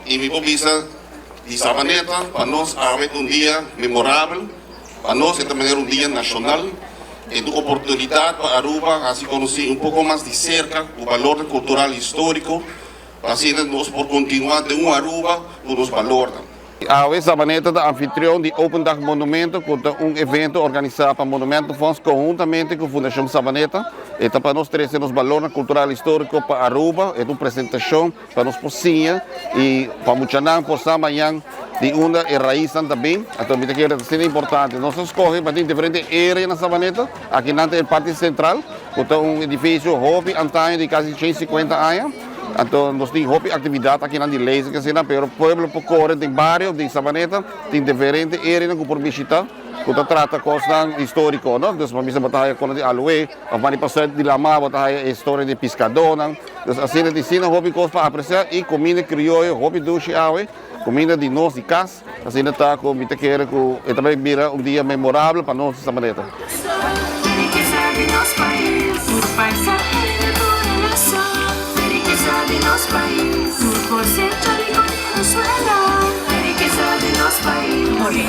Y mi por bisa di Sabaneta, pa nos awe ta un dia memorabel, pa nos e ta manera un dia nacional, e ta un oportunidad pa Aruba haci conoci un poco mas di cerca cu balornan cultural y historico, pa asina nos por continua den un Aruba cu nos balornan. Awe Sabaneta ta anfitrion di Open Dag Monumento cu ta un evento organisa pa Monumentenfonds conhuntamente cu Fundacion Sabaneta. E ta pa nos trece nos balornan cultural y historico pa Aruba. E ta un presentacion pa nos por siña y pa muchanan por sa mañan di unda e raiznan ta bin. Anto mi ta kere ta asina importante. Nos a scoge pa tin diferente area na Sabaneta. Akinan ta e parti central cu ta un edificio hopi antaño di casi 150 aña. Anto nos tin hopi actividad akinan di lezing asina, pero pueblo por core den bario di Sabaneta, tin diferente areanan cu por bishita cu ta trata cosnan historico, no? Dus pa bisa bo ta haya cona di aloe, of mani pa zuid di lama bo ta haya e historia di piscadonan. Dus asina tin asina hopi cos pa aprecia y comida crioyo hopi dushi awe, comida di nos di cas. Asina ta cu mi ta kere cu e ta bay bira un dia memorabel pa nos di Sabaneta.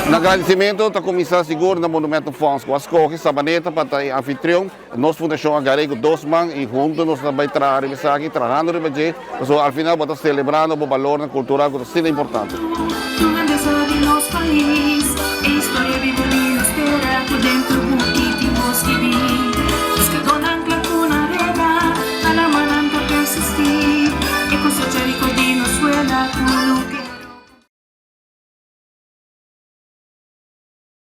Na gradicimento ta cuminsa sigur na Monumentenfonds cu a scoge Sabaneta pa ta e anfitrion. Nos fundashon a gar'é ku dos man i huntu nos ta bai traha riba esaki, trahando riba dje, pasobra al final bo ta selebrando bo balornan kultural ku ta asina importante. Tur grandesa di nos pais, e historia bibu di nos tera ku dentro buki.